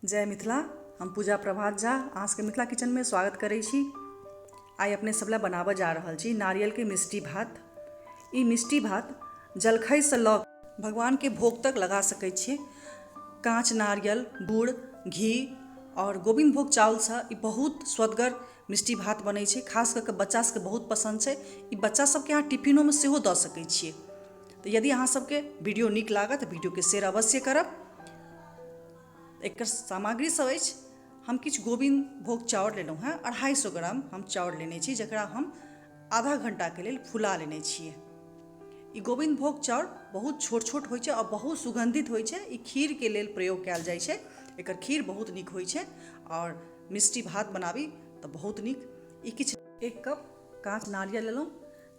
जय मिथिला। हम पूजा प्रभात झा अहाँ सबके मिथिला किचनमे स्वागत करै छी। आइ अपने सब लए बनाबऽ जा रहल छी नारियलके मिष्टी भात। ई मिष्टी भात जलखैसँ लऽ भगवानके भोग तक लगा सकै छियै। काँच नारियल, गुड़, घी आओर गोविन्दभोग चावलसँ ई बहुत स्वदगर मिष्टी भात बनै छै। खास कऽ कऽ बच्चा सबके बहुत पसन्द छै। ई बच्चा सबके अहाँ टिफिनोमे सेहो दऽ सकै छियै। तऽ यदि अहाँ सबके वीडियो नीक लागत तऽ वीडियोके शेयर अवश्य करब। एकर सामग्री सब अछि। हम किछु गोविन्दभोग चाउर लेलहुँ हेँ, 250 ग्राम हम चाउर लेने छी, जकरा हम आधा घण्टाके लेल फुला लेने छियै। ई गोविन्दभोग चाउर बहुत छोट छोट होइ छै आओर बहुत सुगन्धित होइ छै। ई खीरके लेल प्रयोग कयल जाइ छै। एकर खीर बहुत नीक होइ छै आओर मिष्टी भात बनाबी तऽ बहुत नीक। ई किछु 1 कप काँच नारियल लेलहुँ,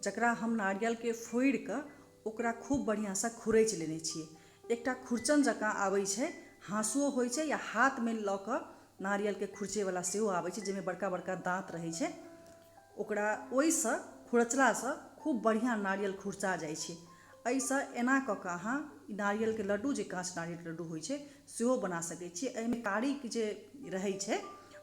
जकरा हम नारियलके फोड़िकऽ ओकरा खूब बढ़िआँसँ खुरचि लेने छियै। एकटा खुरचन जकाँ आबै छै, हाँसुओ होइ छै या हाथमे लऽ कऽ नारियलके खुरचैवला सेहो आबै छै, जाहिमे बड़का बड़का दाँत रहै छै। ओकरा ओहिसँ खुरचलासँ खूब बढ़िआँ नारियल खुरचा जाइ छै। एहिसँ एना कऽ कऽ अहाँ नारियलके लड्डू, जे काँच नारियलके लड्डू होइ छै, सेहो बना सकै छी। एहिमे कारीक जे रहै छै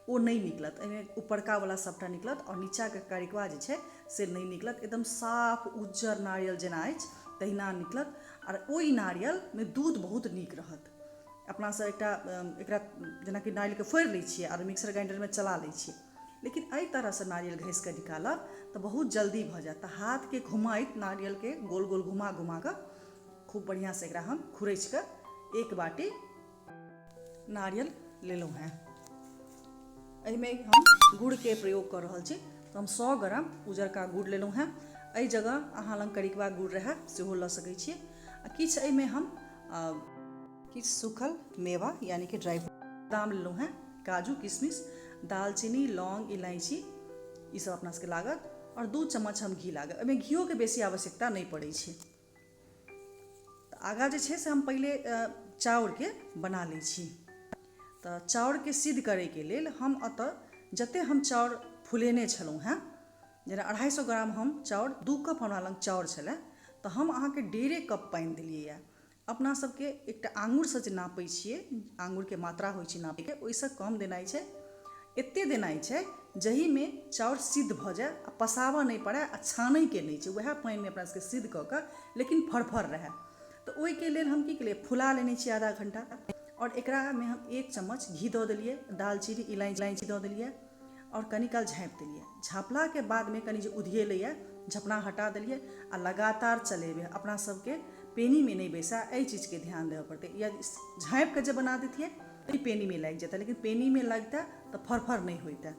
ओ नहि निकलत, एहिमे उपरकावला सभटा निकलत आओर नीचाँके करिकवा जे छै से नहि निकलत। एकदम साफ उज्जर नारियल जेना अछि तहिना निकलत। आओर ओहि नारियलमे दूध बहुत नीक रहत। अपनासँ एकटा एकरा जेनाकि नारियलके फोड़ि लै छियै आओर मिक्सर ग्राइंडरमे चला लै छियै, लेकिन एहि तरहसँ नारियल घसि कऽ निकालब तऽ बहुत जल्दी भऽ जायत। तऽ हाथके घुमैत नारियलके गोल गोल घुमा घुमा कऽ खूब बढ़िआँसँ एकरा हम खुरचि कऽ 1 बाटी नारियल लेलहुँ हेँ। एहिमे हम गुड़के प्रयोग कऽ रहल छी। तऽ हम 100 ग्राम उजरका गुड़ लेलहुँ हेँ। एहि जगह अहाँ लग करिकबा गुड़ रहए सेहो लऽ सकै छी। आ किछु एहिमे हम किछु सूखल मेवा यानी कि ड्राई बादाम लेलहुँ हेँ, काजू, किशमिश, दालचीनी, लौंग, इलायची, ई सब अपना सबके लागत। आओर 2 चम्मच हम घी लागत। एहिमे घियोके बेसी आवश्यकता नहि पड़ै छै। तऽ आगाँ जे छै से हम पहिले चाउरके बना लै छी। तऽ चाउरके सिद्ध करैके लेल हम एतऽ जतेक हम चाउर फुलेने छलहुँ हेँ, जेना 250 ग्राम हम चाउर, 2 कप हमरा लग चाउर छलै, तऽ हम अहाँके 1.5 कप पानि देलियैए। अपना सबके एकटा आङ्गुरसँ जे नापै छियै, आङ्गुरके मात्रा होइ छै नापैके, ओहिसँ कम देनाइ छै। एतेक देनाइ छै जाहिमे चाउर सिद्ध भऽ जाय आ पसाबऽ नहि पड़य आ छानैके नहि छै। उएह पानिमे अपना सबके सिद्ध कऽ कऽ लेकिन फरफर रहए। तऽ ओहिके लेल हम की केलियै, फुला लेने छियै आधा घण्टा आओर एकरामे हम 1 चम्मच घी दऽ देलियै, दालचीनी, इलायची दऽ देलियै आओर कनी काल झाँपि देलियै। झाँपलाके बादमे कनि जे उधिएलैए, झपना हटा देलियै आ लगातार चलेबै। अपना सबके पेनीमे नहि बैसए, एहि चीजके ध्यान देबऽ पड़तै। यदि झाँपिके जे बना दैतियै तऽ पेनीमे लागि जेतै, लेकिन पेनीमे लगतै तऽ फरफर नहि होइतै।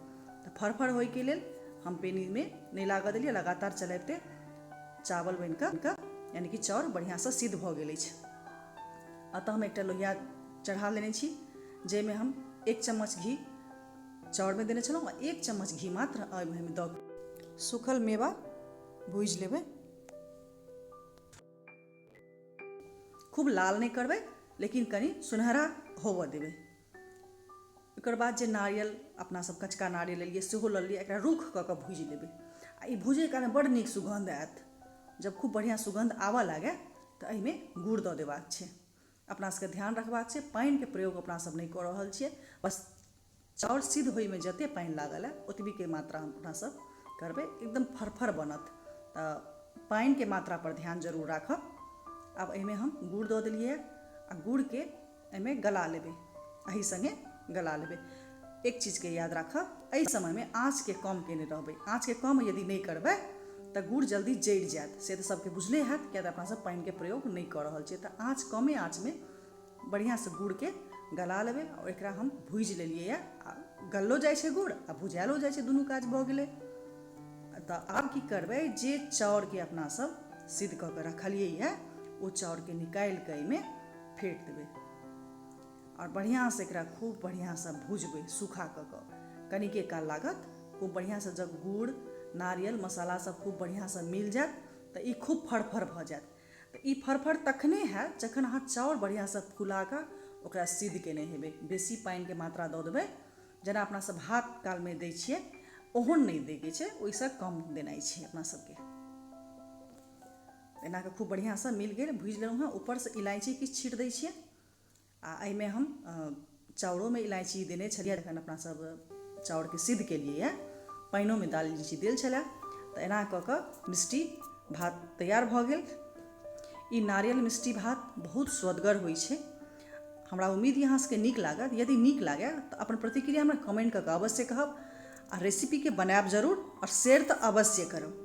तऽ फरफर होइके लेल हम पेनीमे नहि लागऽ देलियै, लगातार चलबिते चावल बनिकऽ यानी कि चाउर बढ़िआँसँ सिद्ध भऽ गेल अछि। एतऽ हम एकटा लोहिया चढ़ा लेने छी, जाहिमे हम 1 चम्मच घी चाउरमे देने छलहुँ आ 1 चम्मच घी मात्र एहिमे हम दऽ सूखल मेवा भूजि लेबै। खूब लाल नहि करबै, लेकिन कनि सुनहरा होबऽ देबै। ओकर बाद जे नारियल अपना सब कचका नारियल लेलियै सेहो लऽ लेलियै, एकरा रूख कऽ कऽ भूजि लेबै। आ ई भूजै कालमे बड्ड नीक सुगन्ध आयत। जब खूब बढ़िआँ सुगन्ध आबऽ लागै तऽ एहिमे गुड़ दऽ देबाक छै। अपना सबके ध्यान रखबाक छै, पानिके प्रयोग अपना सब नहि कऽ रहल छियै। बस चाउर सिद्ध होइमे जतेक पानि लागल हँ ओतबीके मात्रा हम अपना सब करबै, एकदम फरफर बनत। तऽ पानिके मात्रापर ध्यान जरूर राखब। आब एहिमे हम गुड़ दऽ देलियै आ गुड़के एहिमे गला लेबै, एहि सङ्गे गला लेबै। एक चीजके याद राखब, एहि समयमे आँचके कम केने रहबै। आँचके कम यदि नहि करबै तऽ गुड़ जल्दी जरि जायत, से तऽ सबके बुझले हैत, किया तऽ अपना सब पानिके प्रयोग नहि कऽ रहल छियै। तऽ आँच कमे आँचमे बढ़िआँसँ गुड़के गला लेबै। आओर एकरा हम भूजि लेलियै यऽ। आ गललो जाइ छै गुड़ आ भुजायलो जाइ छै, दुनू काज भऽ गेलै। तऽ आब की करबै, जे चाउरके अपना सब सिद्ध कऽ कऽ रखलियै यऽ ओ चाउरके निकालि कऽ एहिमे फेँट देबै आओर बढ़िआँसँ एकरा खूब बढ़िआँसँ भुजबै सूखा कऽ कऽ। कनिके काल लागत। खूब बढ़िआँसँ जब गुड़, नारियल, मसाला सब खूब बढ़िआँसँ मिल जायत तऽ ई खूब फरफर भऽ जायत। तऽ ई फरफर तखने हैत जखन अहाँ चाउर बढ़िआँसँ फुला कऽ ओकरा सिद्ध केने हेबै। बेसी पानिके मात्रा दऽ देबै, जेना अपना सब भात कालमे दै छियै ओहन नहि दैके छै, ओहिसँ कम देनाइ छै अपना सबके। एना कऽ खूब बढ़िआँसँ मिल गेल, भुजि लेलहुँ हँ। ऊपरसँ इलायची किछु छीट दै छियै आ एहिमे हम चाउरोमे इलायची देने छलियै जखन अपना सब चाउरके सिद्ध केलियै यऽ, पानिओमे दाल इलायची देल छलै। तऽ एना कऽ कऽ मिष्टी भात तैयार भऽ गेल। ई नारियल मिष्टी भात बहुत स्वदगर होइ छै। हमरा उम्मीद यऽ अहाँ सबके नीक लागत। यदि नीक लागए तऽ अपन प्रतिक्रिया हमरा कमेंट कऽ कऽ अवश्य कहब आ रेसिपीके बनायब जरूर आओर शेयर तऽ अवश्य करब।